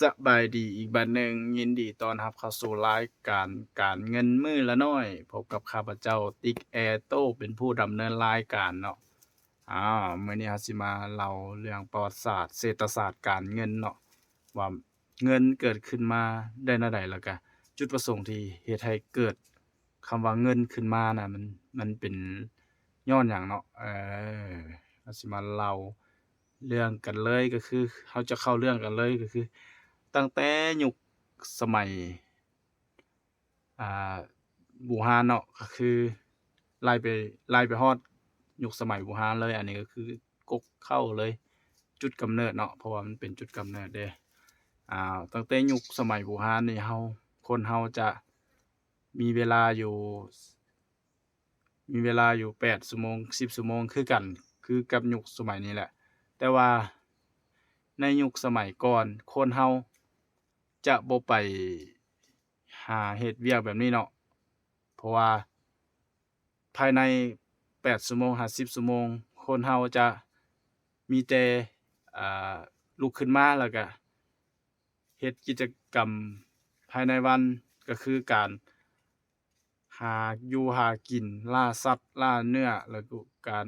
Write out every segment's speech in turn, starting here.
ສະບາຍດີອີກບາດໜຶ່ງ, ຍິນດີຕ້ອນຮັບເຂົ້າສູ່ລາຍການການເງິນມື້ລະໜ້ອຍ, ພົບກັບຂ້າພະເຈົ້າ ຕິກ ແອໂຕ້ ເປັນຜູ້ດຳເນີນລາຍການເນາະ. ອາ ມື້ນີ້ເຮົາຊິມາເລົ່າເລື່ອງປະຫວັດສາດເສດຖະສາດການເງິນເນາະ, ວ່າເງິນເກີດຂຶ້ນມາໄດ້ແນວໃດ ແລ້ວກະຈຸດປະສົງທີ່ເຮັດໃຫ້ເກີດຄຳວ່າເງິນຂຶ້ນມານະ, ມັນ ມັນເປັນຍ້ອນຫຍັງເນາະ. ເອີ ເຮົາຊິມາເລົ່າ ເລື່ອງກັນເລີຍ ກໍຄືເຮົາຈະເຂົ້າເລື່ອງກັນເລີຍ ກໍຄືຕັ້ງແຕ່ຍຸກສະໄໝ ອ່າ ບູຮານເນາະ, ກໍຄືໄລ່ໄປ ໄລ່ໄປຮອດຍຸກສະໄໝບູຮານເລີຍ. ອັນນີ້ກໍຄືກົກເຄົ້າເລີຍ ຈຸດກຳເນີດເນາະ, ເພາະວ່າມັນເປັນຈຸດກຳເນີດເດ້. ອ່າ ຕັ້ງແຕ່ຍຸກສະໄໝບູຮານນີ້ ເຮົາ ຄົນເຮົາຈະມີເວລາຢູ່ ມີເວລາຢູ່ແປດຊົ່ວໂມງ ສິບຊົ່ວໂມງຄືກັນ ຄືກັບຍຸກສະໄໝນີ້ແຫຼະ. ແຕ່ວ່າໃນຍຸກສະໄໝກ່ອນ ຄົນເຮົາຈະບໍ່ໄປຫາເຮັດວຽກແບບນີ້ເນາະ, ເພາະວ່າພາຍໃນແປດຊົ່ວໂມງຫາສິບຊົ່ວໂມງ ຄົນເຮົາຈະມີແຕ່ ອ່າ ລຸກຂຶ້ນມາ ແລ້ວກະເຮັດກິດຈະກຳພາຍໃນວັນ ກໍຄືການ ຫາຢູ່ຫາກິນ, ລ່າສັດ, ລ່າເນື້ອ, ແລ້ວກໍການ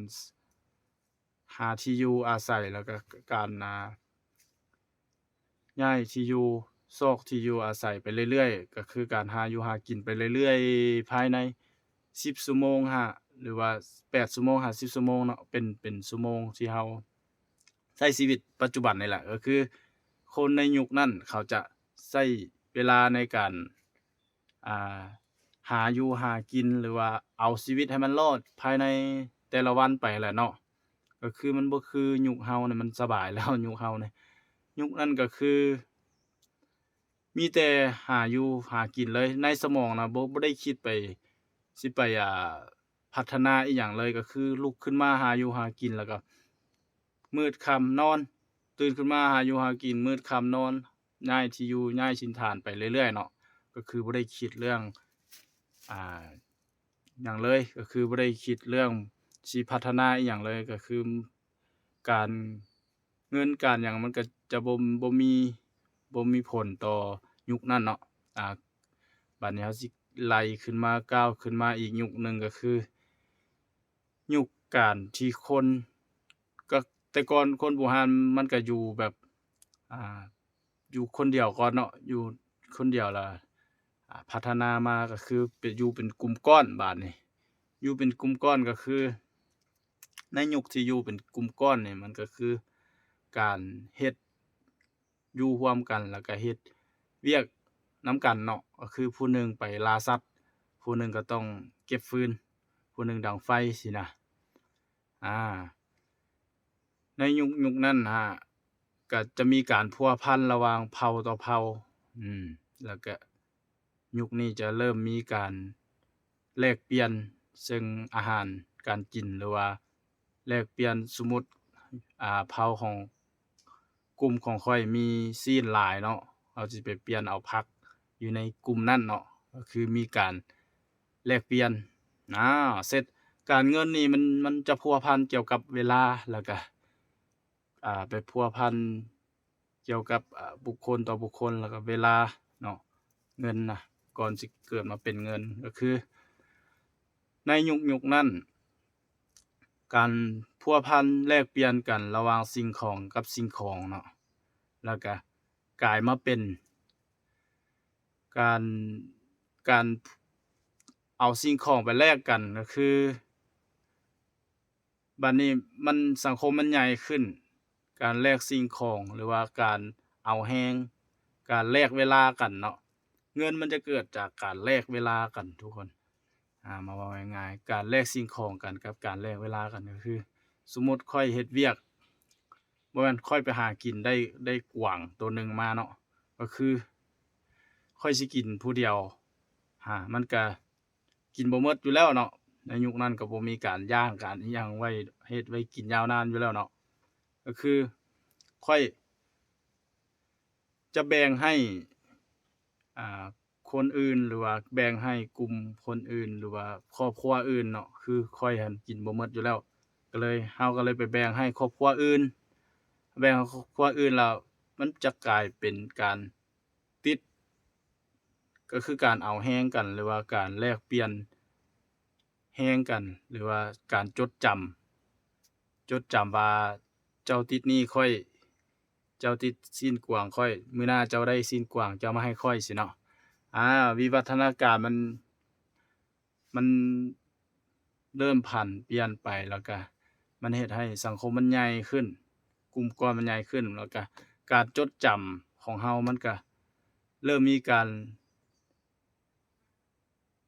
ຫາທີ່ຢູ່ອາໄສ, ແລ້ວກໍການ ອ່າ ຍ້າຍທີ່ຢູ່ ຊອກທີ່ຢູ່ອາໄສໄປເລື້ອຍໆ, ກໍຄືການຫາຢູ່ຫາກິນໄປເລື້ອຍໆ ພາຍໃນສິບຊົ່ວໂມງຫາ ຫຼືວ່າແປດຊົ່ວໂມງຫາສິບຊົ່ວໂມງເນາະ, ເປັນ ເປັນຊົ່ວໂມງທີ່ເຮົາໃຊ້ຊີວິດປັດຈຸບັນນີ້ແຫຼະ. ກໍຄືຄົນໃນຍຸກນັ້ນເຂົາຈະໃຊ້ເວລາໃນການ ອ່າ ຫາຢູ່ຫາກິນ ຫຼືວ່າເອົາຊີວິດໃຫ້ມັນລອດພາຍໃນແຕ່ລະວັນໄປແຫຼະເນາະ. ກໍຄືມັນບໍ່ຄືຍຸກເຮົານີ້ ມັນສະບາຍແລ້ວ ຍຸກເຮົານີ້. ຍຸກນັ້ນກໍຄືມີແຕ່ຫາຢູ່ຫາກິນເລີຍ, ໃນສະໝອງນະ ບໍ່ ບໍ່ໄດ້ຄິດໄປ ຊິໄປ ອ່າ ພັດທະນາອີ່ຫຍັງເລີຍ, ກໍຄືລຸກຂຶ້ນມາຫາຢູ່ຫາກິນ ແລ້ວກໍມືດຄ່ຳນອນ, ຕື່ນຂຶ້ນມາຫາຢູ່ຫາກິນ, ມືດຄ່ຳນອນ, ຍ້າຍທີ່ຢູ່ ຍ້າຍຖິ່ນຖານໄປເລື້ອຍໆເນາະ. ກໍຄືບໍ່ໄດ້ຄິດເລື່ອງ ອ່າ ຫຍັງເລີຍ, ກໍຄືບໍ່ໄດ້ຄິດເລື່ອງຊິພັດທະນາອີ່ຫຍັງເລີຍ, ກໍຄືການເງິນການຫຍັງມັນກໍຈະບໍ່ ບໍ່ມີ ບໍ່ມີຜົນຕໍ່ຍຸກນັ້ນເນາະ. ອ່າ ບາດນີ້ເຮົາຊິໄລ່ຂຶ້ນມາ ກ້າວຂຶ້ນມາອີກຍຸກໜຶ່ງ ກໍຄືຍຸກການທີ່ຄົນ ກໍແຕ່ກ່ອນຄົນບູຮານມັນກໍຢູ່ແບບ ອ່າ ຢູ່ຄົນດຽວກ່ອນເນາະ, ຢູ່ຄົນດຽວລະ ອ່າ ພັດທະນາມາກໍຄືເປັນ ຢູ່ເປັນກຸ່ມກ້ອນ. ບາດນີ້ຢູ່ເປັນກຸ່ມກ້ອນກໍຄື ໃນຍຸກທີ່ຢູ່ເປັນກຸ່ມກ້ອນນີ້ ມັນກໍຄືການເຮັດຢູ່ຮ່ວມກັນ ແລ້ວກໍເຮັດວຽກນຳກັນເນາະ, ກໍຄືຜູ້ໜຶ່ງໄປລ່າສັດ, ຜູ້ໜຶ່ງກໍຕ້ອງເກັບຟືນ, ຜູ້ໜຶ່ງດັງໄຟຊີ້ນະ. ອ່າ ໃນຍຸກ ຍຸກນັ້ນຫາ ກະຈະມີການພົວພັນລະຫວ່າງເຜົ່າຕໍ່ເຜົ່າ, ອືມ ແລ້ວກະຍຸກນີ້ຈະເລີ່ມມີການແລກປ່ຽນເຊິ່ງອາຫານການກິນ ຫຼືວ່າແລກປ່ຽນ, ສົມມຸດ ອ່າ ເຜົ່າຂອງ ກຸ່ມຂອງຂ້ອຍມີຊີ້ນຫຼາຍເນາະ, ເຮົາຊິໄປປ່ຽນເອົາຜັກຢູ່ໃນກຸ່ມນັ້ນເນາະ, ກໍຄືມີການແລກປ່ຽນ. ອາ ເສັດ ການເງິນນີ້ມັນ ມັນຈະພົວພັນກ່ຽວກັບເວລາ ແລ້ວກະ ອ່າ ໄປພົວພັນກ່ຽວກັບ ອ່າ ບຸກຄົນຕໍ່ບຸກຄົນ ແລ້ວກະເວລາເນາະ. ເງິນນະ ກ່ອນຊິເກີດມາເປັນເງິນ ກໍຄືໃນຍຸກ ຍຸກນັ້ນ ການພົວພັນແລກປ່ຽນກັນລະຫວ່າງສິ່ງຂອງກັບສິ່ງຂອງເນາະ, ແລ້ວກະກາຍມາເປັນການ ການເອົາສິ່ງຂອງໄປແລກກັນ, ກໍຄືບາດນີ້ມັນ ສັງຄົມມັນໃຫຍ່ຂຶ້ນ, ການແລກສິ່ງຂອງ ຫຼືວ່າການເອົາແຮງ, ການແລກເວລາກັນເນາະ. ເງິນມັນຈະເກີດຈາກການແລກເວລາກັນທຸກຄົນ. ອ່າ ມາເວົ້າງ່າຍໆ ການແລກສິ່ງຂອງກັນກັບການແລກເວລາກັນ ກໍຄື ສົມມຸດຂ້ອຍເຮັດວຽກ ບໍ່ແມ່ນ ຂ້ອຍໄປຫາກິນໄດ້ ໄດ້ກວາງໂຕໜຶ່ງມາເນາະ, ກໍຄືຂ້ອຍຊິກິນຜູ້ດຽວ ຫາ ມັນກະກິນບໍ່ໝົດຢູ່ແລ້ວເນາະ. ໃນຍຸກນັ້ນກໍບໍ່ມີການຍ່າງການອີ່ຫຍັງໄວ້ ເຮັດໄວ້ກິນຍາວນານຢູ່ແລ້ວເນາະ, ກໍຄືຂ້ອຍ ຈະແບ່ງໃຫ້ ອ່າ ຄົນອື່ນ ຫຼືວ່າແບ່ງໃຫ້ກຸ່ມຄົນອື່ນ ຫຼືວ່າຄອບຄົວອື່ນເນາະ, ຄືຂ້ອຍຫັ້ນກິນບໍ່ໝົດຢູ່ແລ້ວ ກໍເລີຍ ເຮົາກໍເລີຍໄປແບ່ງໃຫ້ຄອບຄົວອື່ນ, ແບ່ງໃຫ້ຄອບຄົວອື່ນແລ້ວ ມັນຈະກາຍເປັນການຕິດ ກໍຄືການເອົາແຮງກັນ ຫຼືວ່າການແລກປ່ຽນແຮງກັນ ຫຼືວ່າການຈົດຈຳ ຈົດຈຳວ່າເຈົ້າຕິດໜີ້ຂ້ອຍ ເຈົ້າຕິດຊີ້ນກວາງຂ້ອຍ ມື້ໜ້າເຈົ້າໄດ້ຊີ້ນກວາງ ເຈົ້າມາໃຫ້ຂ້ອຍຊີ້ເນາະ. ອາ ວິວັດທະນາການມັນ ມັນເລີ່ມຜັນປ່ຽນໄປ ແລ້ວກະມັນເຮັດໃຫ້ສັງຄົມມັນໃຫຍ່ຂຶ້ນ ກຸ່ມກ້ອນມັນໃຫຍ່ຂຶ້ນ ແລ້ວກະການຈົດຈຳຂອງເຮົາມັນກະເລີ່ມມີການ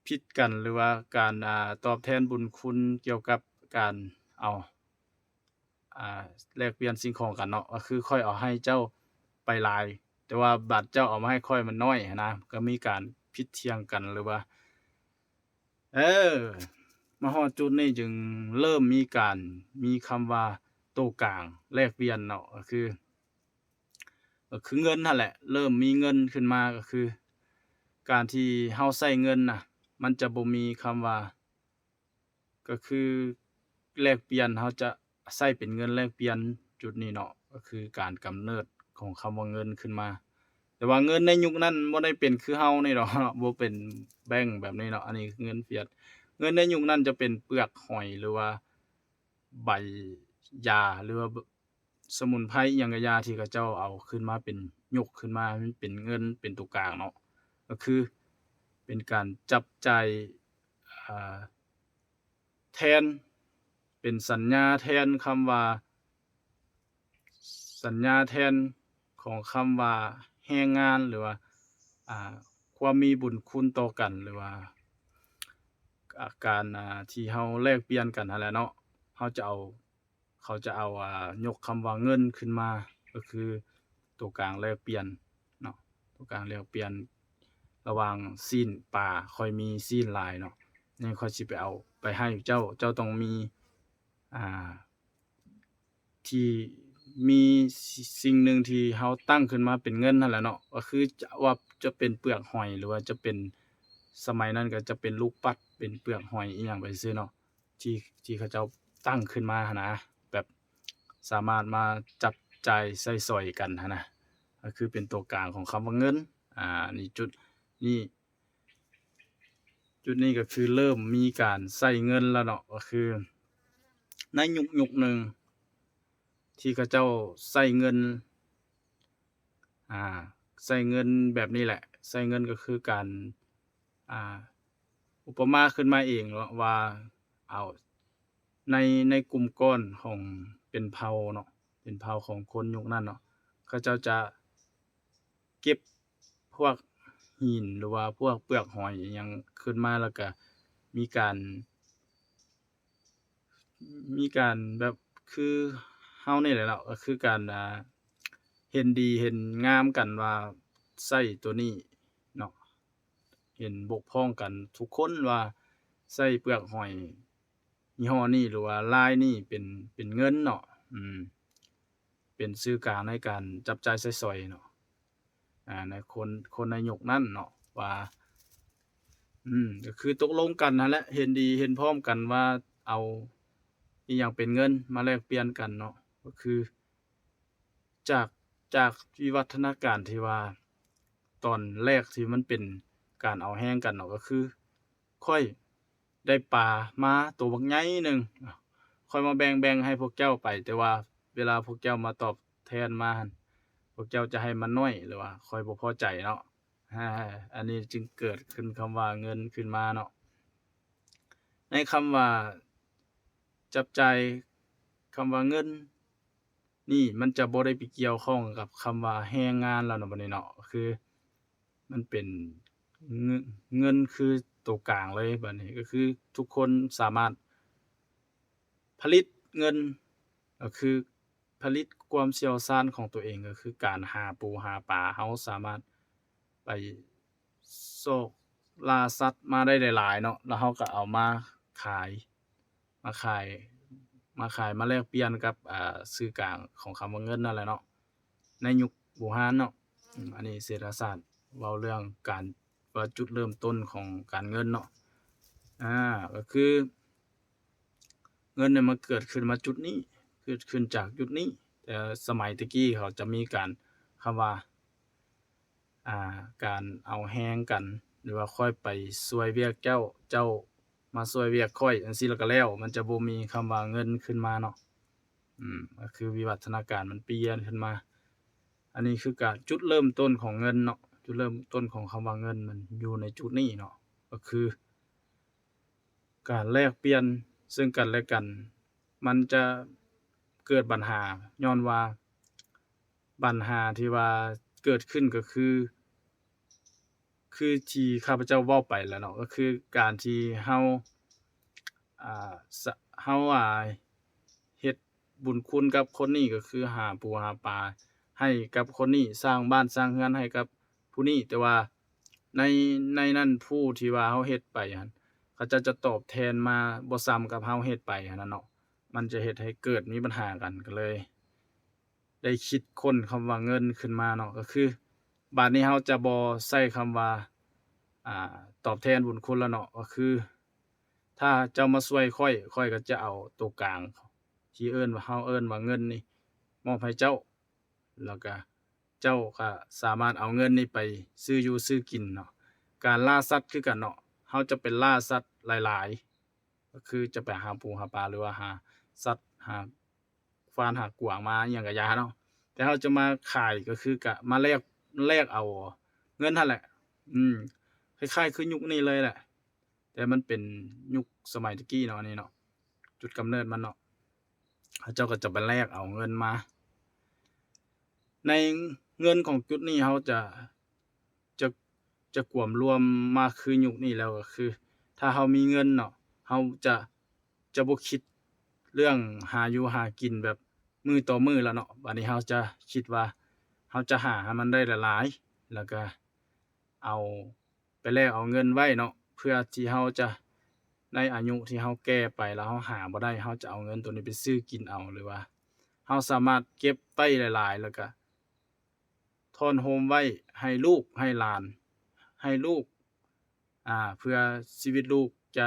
ຜິດກັນ ຫຼືວ່າການ ອາ ຕອບແທນບຸນຄຸນກ່ຽວກັບການເອົາ ອາ ແລກປ່ຽນສິ່ງຂອງກັນເນາະ ກໍຄືຂ້ອຍເອົາໃຫ້ເຈົ້າໄປຫຼາຍ ແຕ່ວ່າບາດເຈົ້າເອົາມາໃຫ້ຂ້ອຍມັນໜ້ອຍຫັ້ນນະ ກໍມີການຜິດຖຽງກັນ ຫຼືວ່າ ເອີ ມາຮອດຈຸດນີ້ຈຶ່ງເລີ່ມມີການ ມີຄຳວ່າໂຕກາງແລກປ່ຽນເນາະ ກໍຄື ກໍຄືເງິນຫັ້ນແຫຼະ ເລີ່ມມີເງິນຂຶ້ນມາ ກໍຄືການທີ່ເຮົາໃຊ້ເງິນນະ ມັນຈະບໍ່ມີຄຳວ່າ ກໍຄືແລກປ່ຽນ ເຮົາຈະໃຊ້ເປັນເງິນແລກປ່ຽນ ຈຸດນີ້ເນາະ ກໍຄືການກຳເນີດຂອງຄຳວ່າເງິນຂຶ້ນມາ. ແຕ່ວ່າເງິນໃນຍຸກນັ້ນບໍ່ໄດ້ເປັນຄືເຮົານີ້ດອກເນາະ ບໍ່ເປັນແບງແບບນີ້ເນາະ ອັນນີ້ຄືເງິນຟຽດ. ເງິນໃນຍຸກນັ້ນຈະເປັນເປືອກຫອຍ ຫຼືວ່າໃບຢາ ຫຼືວ່າ ສະໝຸນໄພອີ່ຫຍັງກະຢ່າ ທີ່ເຂົາເຈົ້າເອົາຂຶ້ນມາເປັນ ຍົກຂຶ້ນມາໃຫ້ມັນເປັນເງິນເປັນໂຕກາງເນາະ ກໍຄືເປັນການຈັບຈ່າຍ ອາ ແທນ ເປັນສັນຍາແທນຄຳວ່າ ສັນຍາແທນຂອງຄຳວ່າແຮງງານ ຫຼືວ່າ ອາ ຄວາມມີບຸນຄຸນຕໍ່ກັນ ຫຼືວ່າ ອາ ການ ອາ ທີ່ເຮົາແລກປ່ຽນກັນຫັ້ນແຫຼະເນາະ ເຮົາຈະເອົາ ເຂົາຈະເອົາ ອາ ຍົກຄຳວ່າເງິນຂຶ້ນມາ ກໍຄືໂຕກາງແລກປ່ຽນເນາະ ໂຕກາງແລກປ່ຽນລະຫວ່າງຊີ້ນປາ ຂ້ອຍມີຊີ້ນຫຼາຍເນາະ ນີ້ຂ້ອຍຊິໄປເອົາໄປໃຫ້ເຈົ້າ ເຈົ້າຕ້ອງມີ ອາ ທີ່ມີ ສິ່ງໜຶ່ງທີ່ເຮົາຕັ້ງຂຶ້ນມາເປັນເງິນຫັ້ນແຫຼະເນາະ ກໍຄືຈະວ່າຈະເປັນເປືອກຫອຍ ຫຼືວ່າຈະເປັນ ສະໄໝນັ້ນກໍຈະເປັນລູກປັດ ເປັນເປືອກຫອຍອີ່ຫຍັງໄປຊື່ເນາະ ທີ່ ທີ່ເຂົາເຈົ້າຕັ້ງຂຶ້ນມາຫັ້ນນະ ແບບສາມາດມາຈັບຈ່າຍໃຊ້ສອຍກັນຫັ້ນນະ ກໍຄືເປັນຕົວກາງຂອງຄຳວ່າເງິນ. ອາ ນີ້ຈຸດນີ້ ຈຸດນີ້ກໍຄືເລີ່ມມີການໃຊ້ເງິນແລ້ວເນາະ ກໍຄືໃນຍຸກ ຍຸກໜຶ່ງທີ່ເຂົາເຈົ້າໃຊ້ເງິນ ອາ ໃຊ້ເງິນແບບນີ້ແຫຼະ ໃຊ້ເງິນກໍຄືການ ອາ ອຸປະມາຂຶ້ນມາເອງເນາະວ່າ ເອົາ ໃນ ໃນກຸ່ມກ້ອນຂອງ ເປັນເຜົ່າເນາະ ເປັນເຜົ່າຂອງຄົນຍຸກນັ້ນເນາະ ເຂົາເຈົ້າຈະເກັບພວກຫີນ ຫຼືວ່າພວກເປືອກຫອຍອີ່ຫຍັງຂຶ້ນມາ ແລ້ວກະມີການ ມີການແບບຄືເຮົານີ້ແຫຼະເນາະ ກໍຄືການ ອາ ເຫັນດີເຫັນງາມກັນວ່າໃຊ້ໂຕນີ້ເນາະ ເຫັນບົກຜ່ອງກັນທຸກຄົນວ່າໃຊ້ເປືອກຫອຍຍີ່ຫໍ້ນີ້ ຫຼືວ່າລາຍນີ້ເປັນ ເປັນເງິນເນາະ ອືມ ເປັນສື່ກາງໃນການຈັບຈ່າຍໃຊ້ສອຍເນາະ. ອາ ໃນຄົນ ຄົນໃນຍຸກນັ້ນເນາະ ວ່າ ອືມ ກໍຄືຕົກລົງກັນຫັ້ນແຫຼະ ເຫັນດີເຫັນພ້ອມກັນວ່າເອົາອີ່ຫຍັງເປັນເງິນມາແລກປ່ຽນກັນເນາະ ກໍຄືຈາກ ຈາກວິວັດທະນາການທີ່ວ່າ ຕອນແລກທີ່ມັນເປັນການເອົາແຮງກັນເນາະ ກໍຄືຂ້ອຍ ໄດ້ປາມາໂຕບັກໃຫຍ່ໜຶ່ງ ຂ້ອຍມາແບ່ງໆໃຫ້ພວກເຈົ້າໄປ ແຕ່ວ່າເວລາພວກເຈົ້າມາຕອບແທນມາຫັ້ນ ພວກເຈົ້າຈະໃຫ້ມັນໜ້ອຍ ຫຼືວ່າຂ້ອຍບໍ່ພໍໃຈເນາະ ອາ ອັນນີ້ຈຶ່ງເກີດຂຶ້ນຄຳວ່າເງິນຂຶ້ນມາເນາະ. ໃນຄຳວ່າຈັບຈ່າຍ ຄຳວ່າເງິນ ນີ້ມັນຈະບໍ່ໄດ້ໄປກ່ຽວຂ້ອງກັບຄຳວ່າແຮງງານແລ້ວເນາະ ບັດນີ້ເນາະ ຄືມັນເປັນເງິນ ເງິນຄືໂຕກາງເລີຍ ບັດນີ້ກໍຄືທຸກຄົນສາມາດຜະລິດເງິນ ກໍຄືຜະລິດຄວາມຊ່ຽວຊານຂອງຕົວເອງ ກໍຄືການຫາປູຫາປາ ເຮົາສາມາດໄປຊອກລ່າສັດມາໄດ້ຫຼາຍໆເນາະ ແລ້ວເຮົາກໍເອົາມາຂາຍ ມາຂາຍ ມາຂາຍ ມາແລກປ່ຽນກັບ ອາ ສື່ກາງຂອງຄຳວ່າເງິນນັ້ນແຫຼະເນາະ ໃນຍຸກບູຮານເນາະ. ອືມ ອັນນີ້ເສດຖະສາດເວົ້າເລື່ອງການ ວ່າຈຸດເລີ່ມຕົ້ນຂອງການເງິນເນາະ ອາ ກໍຄືເງິນນີ້ມັນເກີດຂຶ້ນມາຈຸດນີ້ ເກີດຂຶ້ນຈາກຈຸດນີ້ ແຕ່ສະໄໝແຕ່ກີ້ເຂົາຈະມີການ ຄຳວ່າ ອ່າ ການເອົາແຮງກັນ ຫຼືວ່າຂ້ອຍໄປຊ່ວຍວຽກເຈົ້າ ເຈົ້າມາຊ່ວຍວຽກຂ້ອຍ ຈັ່ງຊີ້ແລ້ວກໍແລ້ວ ມັນຈະບໍ່ມີຄຳວ່າເງິນຂຶ້ນມາເນາະ. ອືມ ກໍຄືວິວັດທະນາການມັນປ່ຽນຂຶ້ນມາ. ອັນນີ້ຄືການ ຈຸດເລີ່ມຕົ້ນຂອງເງິນເນາະ ຈຸດເລີ່ມຕົ້ນຂອງຄຳວ່າເງິນມັນຢູ່ໃນຈຸດນີ້ເນາະ ກໍຄື ການແລກປ່ຽນເຊິ່ງກັນແລະກັນ ມັນຈະເກີດບັນຫາ ຍ້ອນວ່າບັນຫາທີ່ວ່າເກີດຂຶ້ນກໍຄື ຄືທີ່ຂ້າພະເຈົ້າເວົ້າໄປແລ້ວເນາະ ກໍຄືການທີ່ເຮົາ ອ່າ ສະ ເຮົາ ອ່າ ເຮັດບຸນຄຸນກັບຄົນນີ້ ກໍຄືຫາປູຫາປາໃຫ້ກັບຄົນນີ້ ສ້າງບ້ານສ້າງເຮືອນໃຫ້ກັບຜູ້ນີ້ ແຕ່ວ່າໃນ ໃນນັ້ນຜູ້ທີ່ວ່າເຮົາເຮັດໄປຫັ້ນ ເຂົາເຈົ້າຈະຕອບແທນມາບໍ່ສ່ຳກັບເຮົາເຮັດໄປຫັ້ນນະເນາະ ມັນຈະເຮັດໃຫ້ເກີດມີບັນຫາກັນ ກໍເລີຍ ໄດ້ຄິດຄົ້ນຄຳວ່າເງິນຂຶ້ນມາເນາະ ກໍຄືບາດນີ້ເຮົາຈະບໍ່ໃຊ້ຄຳວ່າ ອ່າ ຕອບແທນບຸນຄຸນແລ້ວເນາະ ກໍຄືຖ້າເຈົ້າມາຊ່ວຍຂ້ອຍ ຂ້ອຍກໍຈະເອົາໂຕກາງທີ່ເອີ້ນວ່າ ເຮົາເອີ້ນວ່າເງິນນີ້ມອບໃຫ້ເຈົ້າ ແລ້ວກະເຈົ້າກະສາມາດເອົາເງິນນີ້ໄປຊື້ຢູ່ຊື້ກິນເນາະ. ການລ່າສັດຄືກັນເນາະ ເຮົາຈະໄປລ່າສັດຫຼາຍໆ ກໍຄືຈະໄປຫາປູຫາປາ ຫຼືວ່າຫາສັດ ຫາ ຄວານຫາກວາງມາອີ່ຫຍັງກະຢ່າເນາະ ແຕ່ເຮົາຈະມາຂາຍກໍຄືກະມາແລກ ແລກເອົາເງິນຫັ້ນແຫຼະ ອືມ ຄ້າຍໆຄືຍຸກນີ້ເລີຍແຫຼະ ແຕ່ມັນເປັນຍຸກສະໄໝແຕ່ກີ້ເນາະ ອັນນີ້ເນາະ ຈຸດກຳເນີດມັນເນາະ ເຂົາເຈົ້າກໍຈະໄປແລກເອົາເງິນມາ ໃນເງິນຂອງຈຸດນີ້ເຮົາຈະ ຈະ ຈະກວມລວມມາຄືຍຸກນີ້ແລ້ວ ກໍຄືຖ້າເຮົາມີເງິນເນາະ ເຮົາຈະ ຈະບໍ່ຄິດເລື່ອງຫາຢູ່ຫາກິນແບບມື້ຕໍ່ມື້ແລ້ວເນາະ ບາດນີ້ເຮົາຈະຄິດວ່າເຮົາຈະຫາໃຫ້ມັນໄດ້ຫຼາຍໆ ແລ້ວກະເອົາໄປແລກເອົາເງິນໄວ້ເນາະ ເພື່ອທີ່ເຮົາຈະ ໃນອາຍຸທີ່ເຮົາແກ່ໄປແລ້ວເຮົາຫາບໍ່ໄດ້ ເຮົາຈະເອົາເງິນໂຕນີ້ໄປຊື້ກິນເອົາ ຫຼືວ່າເຮົາສາມາດເກັບໄວ້ຫຼາຍໆ ແລ້ວກະ ທ້ອນໂຮມໄວ້ໃຫ້ລູກໃຫ້ຫຼານ ໃຫ້ລູກ ອ່າ ເພື່ອຊີວິດລູກຈະ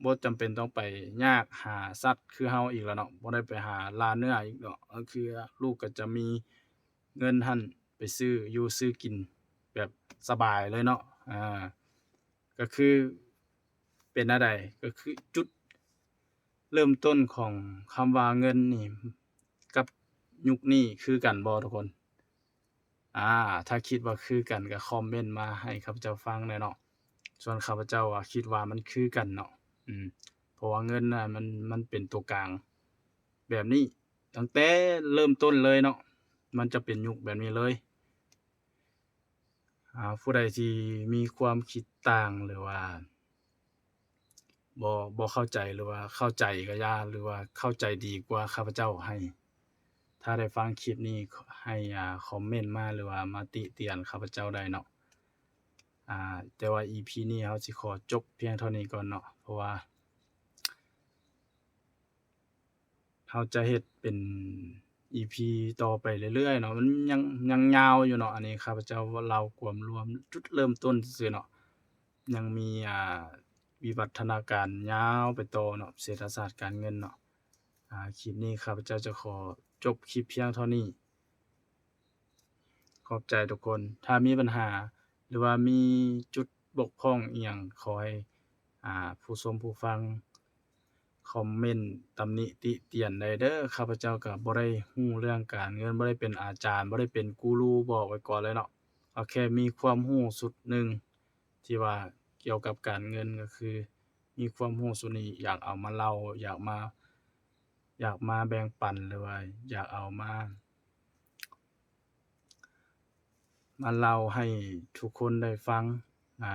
ບໍ່ຈຳເປັນຕ້ອງໄປຍາກຫາສັດຄືເຮົາອີກແລ້ວເນາະ ບໍ່ໄດ້ໄປຫາລ່າເນື້ອອີກເນາະ ກໍຄືລູກກໍຈະມີເງິນຫັ້ນໄປຊື້ຢູ່ຊື້ກິນແບບສະບາຍເລີຍເນາະ ອ່າ ກໍຄືເປັນແນວໃດ ກໍຄືຈຸດເລີ່ມຕົ້ນຂອງຄຳວ່າເງິນນີ້ ກັບຍຸກນີ້ຄືກັນບໍ່ທຸກຄົນ? ອາ ຖ້າຄິດວ່າຄືກັນກໍຄອມເມັນມາໃຫ້ຂ້າພະເຈົ້າຟັງແດ່ເນາະ. ສ່ວນຂ້າພະເຈົ້າວ່າຄິດວ່າມັນຄືກັນເນາະ ອືມ ເພາະວ່າເງິນນະ ມັນ ມັນເປັນຕົວກາງແບບນີ້ ຕັ້ງແຕ່ເລີ່ມຕົ້ນເລີຍເນາະ ມັນຈະເປັນຍຸກແບບນີ້ເລີຍ. ອາ ຜູ້ໃດທີ່ມີຄວາມຄິດຕ່າງ ຫຼືວ່າ ບໍ່ ບໍ່ເຂົ້າໃຈ ຫຼືວ່າເຂົ້າໃຈກໍຢ່າ ຫຼືວ່າເຂົ້າໃຈດີກວ່າຂ້າພະເຈົ້າໃຫ້ ຖ້າໄດ້ຟັງຄລິບນີ້ ໃຫ້ ອາ ຄອມເມັນມາ ຫຼືວ່າມາຕິຕຽນຂ້າພະເຈົ້າໄດ້ເນາະ. ອາ ແຕ່ວ່າອີພີນີ້ເຮົາຊິຂໍຈົບພຽງເທົ່ານີ້ກ່ອນເນາະ ເພາະວ່າ ເຮົາຈະເຮັດເປັນອີພີຕໍ່ໄປເລື້ອຍໆເນາະ ມັນຍັງ ຍັງຍາວຢູ່ເນາະ. ອັນນີ້ຂ້າພະເຈົ້າເລົ່າກວມລວມຈຸດເລີ່ມຕົ້ນຊື່ໆເນາະ ຍັງມີ ອ່າ ວິວັດທະນາການຍາວໄປຕໍ່ເນາະ ເສດຖະສາດການເງິນເນາະ. ອາ ຄລິບນີ້ຂ້າພະເຈົ້າຈະຂໍຈົບຄລິບພຽງເທົ່ານີ້. ຂອບໃຈທຸກຄົນ. ຖ້າມີບັນຫາ ຫຼືວ່າມີຈຸດບົກຜ່ອງອີ່ຫຍັງ ຂໍໃຫ້ ອ່າ ຜູ້ຊົມຜູ້ຟັງຄອມເມັນຕຳໜິຕິຕຽນໄດ້ເດີ. ຂ້າພະເຈົ້າກໍບໍ່ໄດ້ຮູ້ເລື່ອງການເງິນ ບໍ່ໄດ້ເປັນອາຈານ ບໍ່ໄດ້ເປັນກູຣູ ບອກໄວ້ກ່ອນເລີຍເນາະ. ເອົາແຄ່ມີຄວາມຮູ້ຊຸດໜຶ່ງທີ່ວ່າກ່ຽວກັບການເງິນ ກໍຄືມີຄວາມຮູ້ຊຸດນີ້ ຢາກເອົາມາເລົ່າ ຢາກມາ ຢາກມາແບ່ງປັນ ຫຼືວ່າຢາກເອົາມາ ມາເລົ່າໃຫ້ທຸກຄົນໄດ້ຟັງ ອາ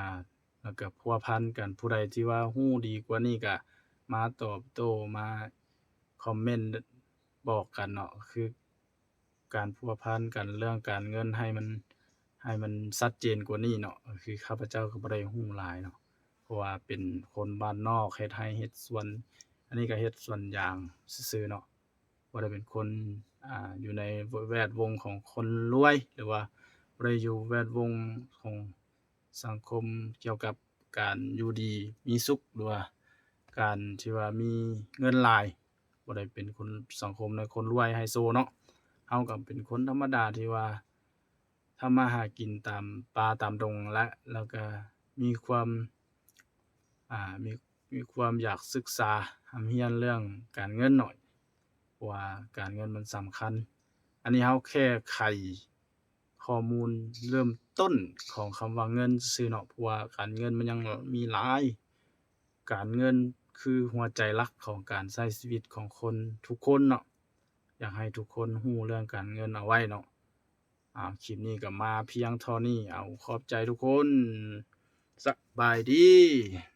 ແລ້ວກໍພົວພັນກັນ. ຜູ້ໃດທີ່ວ່າຮູ້ດີກວ່ານີ້ກໍມາຕອບໂຕ້ ມາຄອມເມັນບອກກັນເນາະ. ຄືການພົວພັນກັນເລື່ອງການເງິນໃຫ້ມັນ ໃຫ້ມັນຊັດເຈນກວ່ານີ້ເນາະ. ກໍຄືຂ້າພະເຈົ້າກໍບໍ່ໄດ້ຮູ້ຫຼາຍເນາະ ເພາະວ່າເປັນຄົນບ້ານນອກ ເຮັດໄຮ່ເຮັດສວນ ອັນນີ້ກໍເຮັດສວນຢາງຊື່ໆເນາະ. ບໍ່ໄດ້ເປັນຄົນ ອ່າ ຢູ່ໃນແວດວົງຂອງຄົນລວຍ ຫຼືວ່າບໍ່ໄດ້ຢູ່ແວດວົງຂອງສັງຄົມກ່ຽວກັບການຢູ່ດີມີສຸກ ຫຼືວ່າການທີ່ວ່າມີເງິນຫຼາຍ. ບໍ່ໄດ້ເປັນຄົນ ສັງຄົມໃນຄົນລວຍໄຮໂຊເນາະ. ເຮົາກໍເປັນຄົນທຳມະດາທີ່ວ່າ ທຳມາຫາກິນຕາມປ່າຕາມດົງແຫຼະ ແລ້ວກໍມີຄວາມ ອ່າ ມີ ມີຄວາມຢາກສຶກສາຮ່ຳຮຽນເລື່ອງການເງິນເນາະ ເພາະວ່າການເງິນມັນສຳຄັນ. ອັນນີ້ເຮົາແຄ່ໄຂຂໍ້ມູນເລີ່ມຕົ້ນຂອງຄຳວ່າເງິນຊື່ໆເນາະ ເພາະວ່າການເງິນມັນຍັງມີຫຼາຍ. ການເງິນຄືຫົວໃຈຫຼັກຂອງການໃຊ້ຊີວິດຂອງຄົນທຸກຄົນເນາະ. ຢາກໃຫ້ທຸກຄົນຮູ້ເລື່ອງການເງິນເອົາໄວ້ເນາະ. ອ່າ ຄລິບນີ້ກໍມາພຽງເທົ່ານີ້. ເອົາ ຂອບໃຈທຸກຄົນ. ສະບາຍດີ.